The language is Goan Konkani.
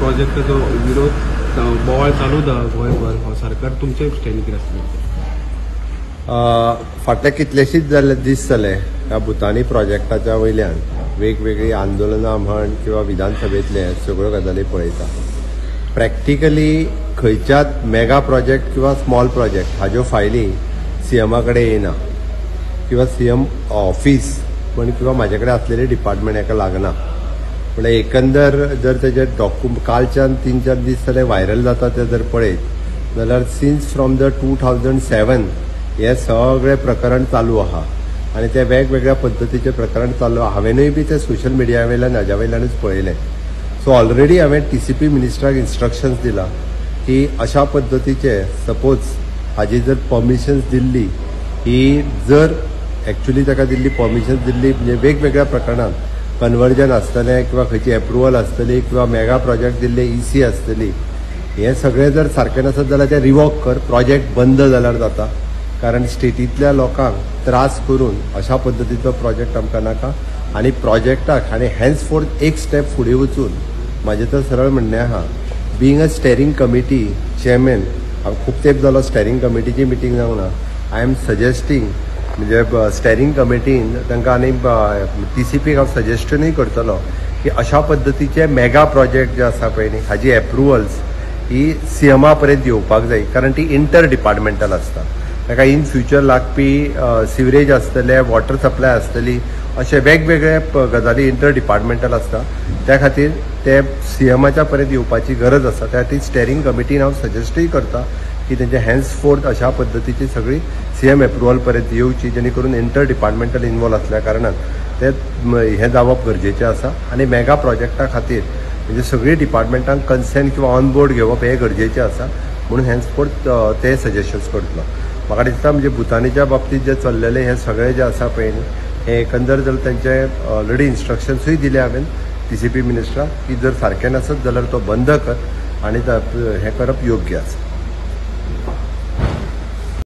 प्रोजेक्टाचो विरोध बोवाळ चालू गोंयभर, सरकार तुमचे स्टँड कितें आसतलें? फाटले कितलेशीच जाले दीस जाले ह्या भुतानी प्रोजेक्टाच्या वयल्यान वेगवेगळीं आंदोलनां म्हण किंवा विधानसभेंतले सगळ्यो गजाली पळयता. प्रॅक्टिकली खंयच्याच मेगा प्रोजेक्ट किंवा स्मॉल प्रोजेक्ट हाज्यो फायली सीएमा कडेन येना किंवा सीएम ऑफिस पण किंवा म्हाजे कडेन आसलेले डिपार्टमेंट हेका लागना. म्हणल्यार एकंदर जर तेजे कालच्यान 3-4 दीस जाले व्हायरल जाता ते जर पळयत जाल्यार सिन्स फ्रॉम the 2007 हे सगळे प्रकरण चालू आहा आनी ते वेगवेगळ्या पद्दतीचे प्रकरण चालू आहा. हांवेनूय बी ते सोशल मिडिया वयल्यान हाज्या वयल्यानूच पळयलें. सो ऑलरेडी हांवें टीसीपी मिनिस्टराक इन्स्ट्रक्शन्स दिला की अशा पद्दतीचे सपोज हाजी जर परमिशन्स दिल्ली ही जर एक्चुअली ताका दिल्ली परमिशन्स दिल्ली म्हणजे वेगवेगळ्या प्रकरणांत कन्वर्जन आसतलें किंवा खंयची एप्रुवल आसतली किंवा मेगा प्रोजेक्ट दिल्ले ईसी आसतली, हें सगळें जर सारकें नासत जाल्यार तें रिवॉक कर, प्रोजेक्ट बंद जाल्यार जाता. कारण स्टेटींतल्या लोकांक त्रास करून अशा पद्दतीचो प्रोजेक्ट आमकां नाका. आनी प्रोजेक्टाक आनी हेन्सफोर्थ एक स्टेप फुडें वचून म्हाजें तर सरळ म्हणणें आहा, being a steering committee chairman, हांव खूब तेंप जालो स्टेरींग कमिटीची मिटींग जावंक ना. I am suggesting म्हणजे स्टेरींग कमिटीन तांकां आनी टीसीपीक हांव सजेस्टनूय करतलो की अशा पद्दतीचे मेगा प्रोजेक्ट जे आसा पळय न्ही हाजी एप्रुवल्स ही सीएमा पर्यंत येवपाक जाय, कारण ती इंटर डिपार्टमेंटल आसता. ताका इन फ्युचर लागपी सिवरेज आसतले, वॉटर सप्लाय आसतली, अशे वेगवेगळे गजाली इंटर डिपार्टमेंटल आसता. त्या खातीर ते सीएमाच्या पर्यंत येवपाची गरज आसा. त्या खातीर स्टेरींग कमिटीन हांव सजेस्टूय करता की तेंचे हेन्सफोर्थ अशा पद्दतीची सगळी सीएम एप्रुवल पर्यंत येवची, जेणे करून इंटर डिपार्टमेंटल इन्वॉल्व आसल्या कारणान ते हें जावप गरजेचें आसा. आनी मेगा प्रोजेक्टा खातीर म्हणजे सगळीं डिपार्टमेंटांक कन्सेंट किंवा ऑन बोर्ड घेवप हें गरजेचें आसा, म्हणून हेन्सफोर्थ ते सजेशन्स करतलो. म्हाका दिसता म्हणजे भुतानीच्या बाबतींत जें चल्लेलें हें सगळें जें आसा पळय न्ही हें एकंदर जर तेंचे ऑलरेडी इन्स्ट्रक्शन्सूय दिले हांवें टीसीपी मिनिस्टराक की जर सारकें नासत जाल्यार तो बंद कर आनी हें करप योग्य आसा.